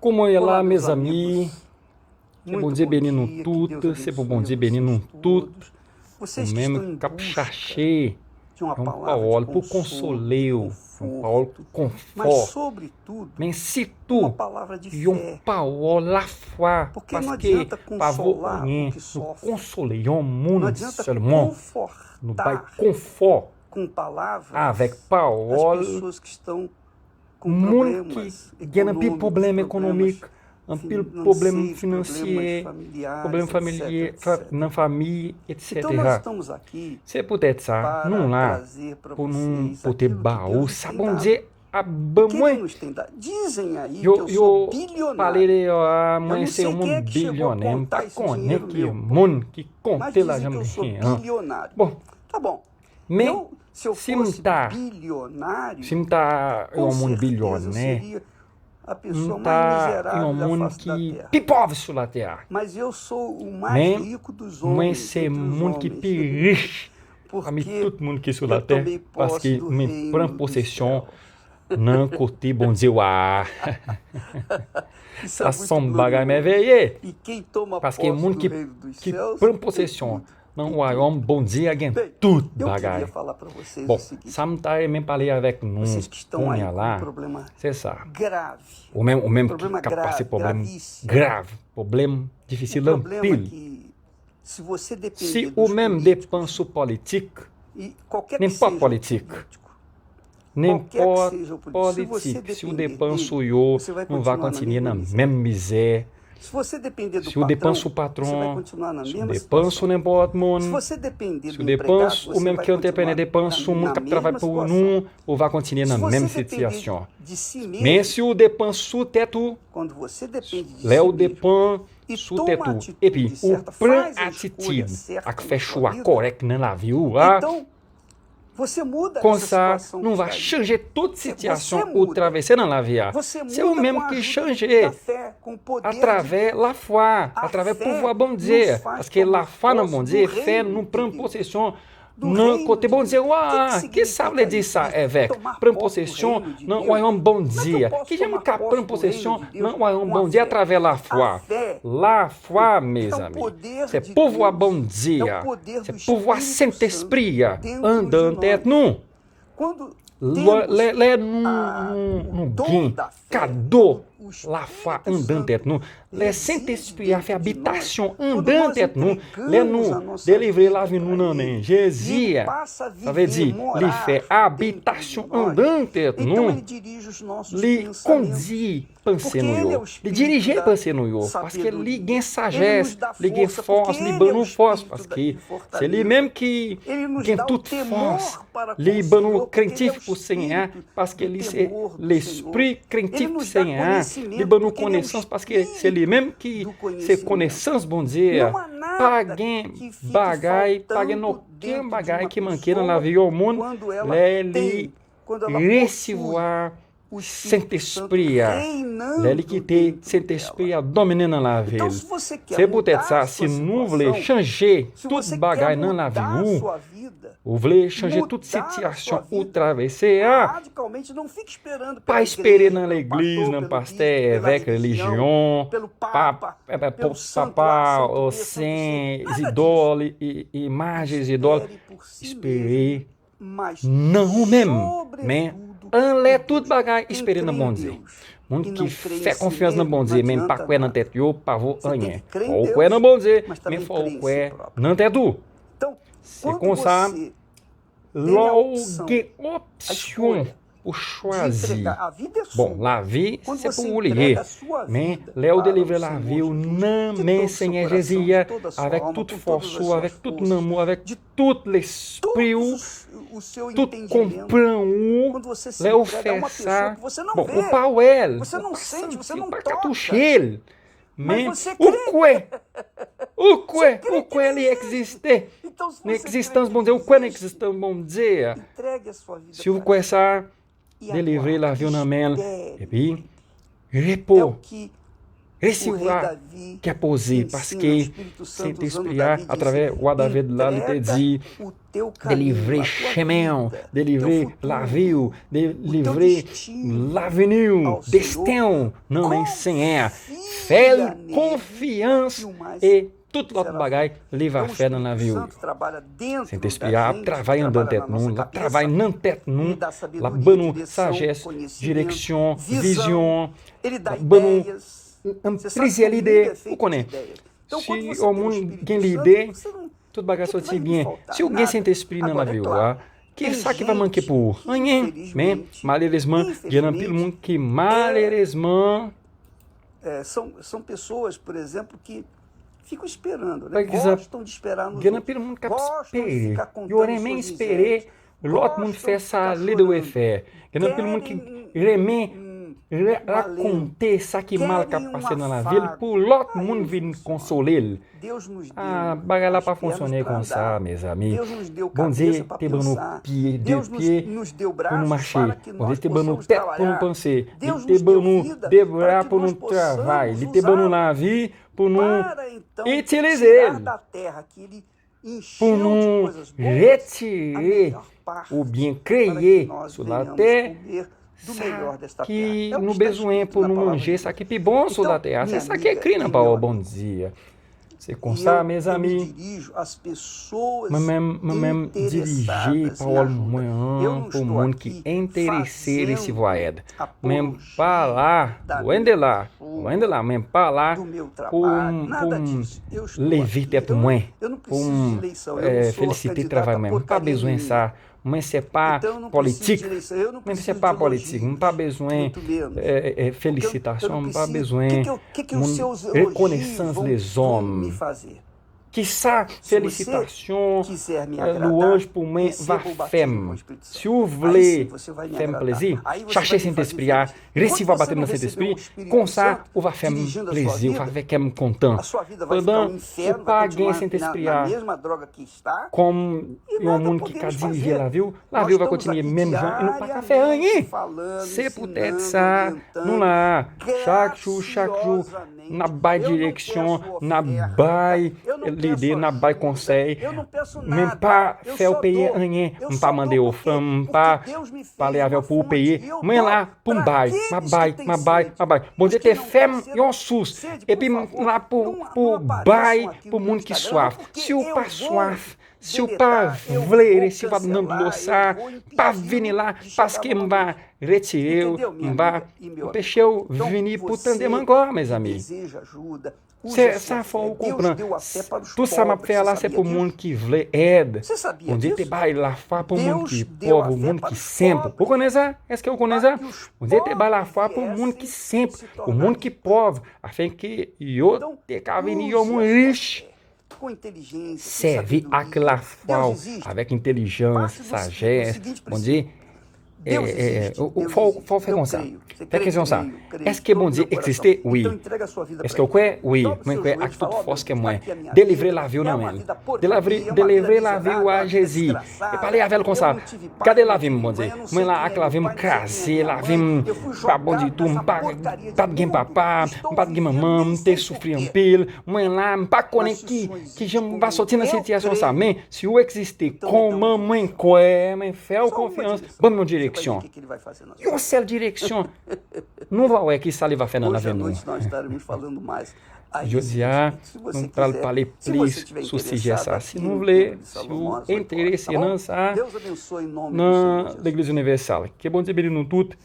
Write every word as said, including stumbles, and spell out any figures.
Kòman w ye la, mezanmi? Ke Bondye beni nou tout. Se pou Bondye beni nou tout. Ou menm k ap chache yon pawòl pou konsole w, yon pawòl konfò, men sitou yon pawòl lafwa, paske pa vo anyen nou konsole yon moun sèlman, nou bay konfò avèk pawòl. Moun ki gen anpil pwoblèm ekonomik, anpil pwoblèm finansye, pwoblèm familye, nan fanmi, etsetera. Se poutèt sa, nou la pou nou pote ba ou sa Bondye ap ban mwen. Yo, yo pale deyò a, mwen se yon moun bilyonè, m pa konnen ki moun ki konte lajan m genyen an. Bon, men si m ta, si m ta yon moun bilyonè, m ta yon moun ki pi pòv sou latè a. Men mwen se moun ki pi rich pami tout moun ki sou latè, paske mwen pran posesyon nan kote Bondye wa a. Sa se yon bagay mèveye. Paske moun ki, ki pran posesyon nan wayòm Bondye a gen tout bagay. Bon, sa m ta renmen pale avèk nou kounye a la, se sa. Ou menm, ou menm ki, k ap pase pwoblèm grav, pwoblèm difisil anpil. Si ou menm depann sou politik, nenpòt politik, nenpòt politik, si w depann sou yo, nou va kontinye nan menm mizè. Si w depann sou patwon, si w depann sou nenpòt moun, si w depann ou menm ki antreprenè, depann sou moun k ap travay pou nou, ou va kontinye nan menm sitiyasyon. Men si w depann sou tèt ou, lè w depann sou tèt ou, epi ou pran atitid ak fè chwa kòrèk nan lavi ou a, konsa nou va chanje tout sitiyasyon ou travèse nan lavi a. Se ou menm ki chanje atravè lafwa, atravè pouvwa Bondye, paske lafwa nan Bondye fè nou pran posesyon nan kote Bondye wa a. Ki sa vle di sa, evèk? Pran posesyon nan wayòm Bondye a. Kijan m ka pran posesyon nan wayòm Bondye atravè lafwa? Lafwa, mezanmi, se pouvwa Bondye a, se pouvwa Sentespri a anndan tèt nou. Lè, lè, lè nou, nou, nou gen kado lafwa anndan tèt nou, lè Sentespri a fè abitasyon anndan tèt nou, lè nou delivre lavi nou nan men Jezi a, sa vle di, li fè abitasyon anndan tèt nou, li kondi panse nou yo. Li dirije panse nou yo, paske li gen sajès, li gen fòs, li ban nou fòs, paske se li menm ki gen tout fòs. Li ban nou krentif pou Senyè a, paske li se Lespri krentif Senyè a. Li ban nou konesans, paske se li menm ki se konesans Bondye a. Pa gen bagay, pa gen okenn bagay ki manke nan lavi yon moun lè li resevwa Sentespri a, lè li kite Sentespri a domine nan lavi l. Se poutèt sa, si nou vle chanje tout bagay nan lavi ou, ou vle chanje tout sitiyasyon ou travèse a, pa espere nan legliz, nan pastè, evèk, relijyon, pap, papa, o sen, zidòl, imaj, zidòl. Espere nan ou menm, men anlè tout bagay, espere nan Bondye. Moun ki fè konfyans nan Bondye, men pa kwè nan tèt yo, pa vo anyen. Fò w kwè nan Bondye, men fò w kwè nan tèt ou. Se konsa, lè w gen opsyon pou chwazi, bon, lavi, se pou ou li ye. Men, lè w delivre lavi w nan men Senyè Jezi a, avèk tout fòs ou, avèk tout nanm ou, avèk tout lespri ou, tout konprann ou, lè w fè sa, bon, ou pa wè l, ou pa santi, ou pa ka touche l, men ou kwè, ou kwè, ou kwè li egziste, nan egzistans Bondye, ou kwè nan egzistans Bondye a. Si w kwè sa, delivre lavi w nan men l, epi repo, Resevwa kè poze, paske Sentespri a, atravè wa David la, li te di, delivre chemen w, delivre lavi w, delivre lavni w, desten w nan men Senyè a. Fè l konfyans e tout lòt bagay li va fè nan lavi w. Sentespri a ap travay anndan tèt nou, l ap travay nan tèt nou, l ap ban nou sajès, direksyon, vizyon, l ap ban nou plizyè lide, ou konnen. Si yon moun gen lide, tout bagay soti byen. Si w gen Sentespri nan lavi w a, ki sa ki va manke pou ou? Anyen. Men, malerezman, gen anpil moun ki malerezman, É, são, são pessoas, por exemplo, que ficam esperando, pa né? Egzanp, Gostam de esperar nos gen outros. anpil moun k ap Gostam de espere. Ficar Yo contando renmen suas espere misérias. Lòt moun fè sa li dwe fè. Gen anpil moun ki renmen ra- rakonte sa ki mal k ap pase nan lavi l pou lòt moun vin konsole l. Ah, bagay la pa fonksyone konsa, mezanmi. Bondye te ban nou pye, de pye pou nou mache. Bondye te ban nou tèt pou nou panse. Li te ban nou de bra pou nou travay. Li te ban nou lavi pou nou itilize l, pou nou retire oubyen kreye sou latè sa ki nou bezwen pou nou manje, sa ki pi bon sou latè a. Se sa ki ekri nan pawòl Bondye a. Se konsa, mezanmi, mwen menm, mwen menm dirije pawòl mwen an pou moun ki enterese resevwa èd. Men m pa la, lwen de la, lwen de la, men m pa la pou m, pou m leve tèt mwen, pou m eh, felisite travay mwen. M pa bezwen sa. Mwen se pa politik. Mwen se pa politik. M pa bezwen eh, eh, felisitasyon. M pa bezwen moun rekonesans lezòm. Kisa felisitasyon, eh, lwanj pou mwen va fè m? Si w vle fè m plezi, chache Sentespri a, resevwa batèm nan Sentespri, konsa ou va fè m plezi, ou va fè kè m kontan. Pandan ou pa gen Sentespri a kòm yon moun ki ka dirije lavi w, lavi w va kontinye menm jan e nou pa ka fè anyen. Se poutèt sa, nou la a, chak jou, chak jou, n ap bay direksyon, n ap bay lide, n ap bay konsèy. Men m pa fè w peye anyen, m pa mande w ofrann, m pa pale avè w pou w peye. Mwen la pou m bay, m ap bay, m ap bay, m ap bay. Bondye te fè m yon sous, epi m la pou, pou bay pou moun ki swaf. Si w pa swaf, si w pa vle resevwa nan dlo sa, pa vini la, paske m va retire w, m va anpeche w vini pou tande m ankò, mezanmi. Se sa fò w konprann. Tout sa m ap fè a la, se pou moun ki vle èd. Bondye te bay lafwa pou moun ki pòv, pou moun ki senp. Ou konnen sa? Èske w konnen sa? Bondye te bay lafwa pou moun ki senp, pou moun ki pòv, afenke yo te ka vini yon moun rich. Sèvi ak lafwa w, avèk entèlijans, sajès. Bondye, eh, eh, ou- ou- fò, fò w fè konsa. Fè kesyon sa. Èske Bondye egziste? Wi. Èske w kwè? Wi. Mwen kwè ak tout fòs kè mwen. Delivre lavi w nan men l. Delivre, delivre lavi w a Jezi. E pale avè l konsa. Gade lavi m, Bondye. Mwen la ak lavi m kraze, lavi m pa bon ditou, m pa, pa t gen papa, m pa t gen manman, m te soufri anpil. Mwen la, m pa konnen ki, ki jan m va soti nan sitiyasyon sa. Men, si w egziste, kòman mwen kwè, mwen fè w konfyans, ban m yon direksyon. Yon sèl direksyon. Nou va wè ki sa li va fè nan lavi nou. Jodi a, nou pral pale plis sou sijè sa. Si nou vle, si w enterese nan sa, nan Legliz Inivèsal. Ke Bondye beni nou tout.